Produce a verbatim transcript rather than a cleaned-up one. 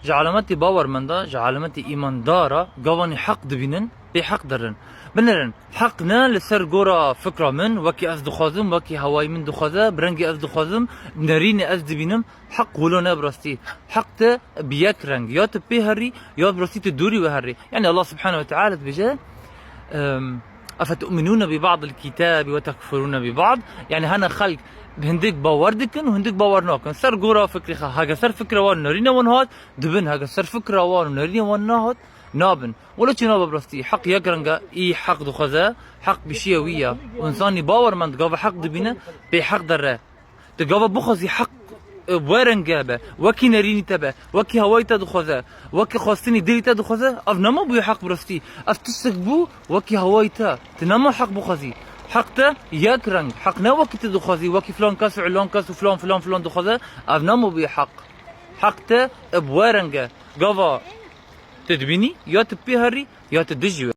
Ji alametê bawermenda, ji alametê îmandara, gavanî heq dibînin, pê heq derin. Binerin, heq ne li ser gora fikra min, wekî ez dixwazim, wekî hewayî min dixwaze, bi rengê ez dixwazim, nerînê ez dibînim, heq wilo ne bi rastî. Heq te bi yek reng, ya tu pê herî, ya bi rastî tu dûrî we herî. Yani Allah Subhanahu ve Teala dibêje, em, "Efetu'minûne bi ba'dil kitâbi ve tekfurûne bi ba'd?" Yani hene xelk hindik bawer dikin û hindik bawer nakin. Ser gora fikrê xwe, hege ser fikra wan nerîne wan hat, dibin, hege ser fikra wan û nerîne wan nahat, nabin. Wilo çi nabe bi rastî, heq yek reng e, î heq dixwaze, heq bi şiyê wî ye. Û însanî bawermend gava heq dibîne, pê heq dere. Tu gava bixwazî heq, e, we renge be, wekî nerînî te be, wekî hewayî te dixwaze, wekî xwestinî dilî te dixwaze, ev nema bûye heq bi rastî. Ev tiştek bû, wekî hewayî te. Tu nema heq bixwazî. Heq te yek reng. Heq ne wekî tu dixwazî, wekî filan kes û ilan kes û filan, filan, filan dixwaze, ev nema bûye heq. Heq te, e, bi we renge. Gava tu dibînî, ya tu pê herî, ya tu dijî we.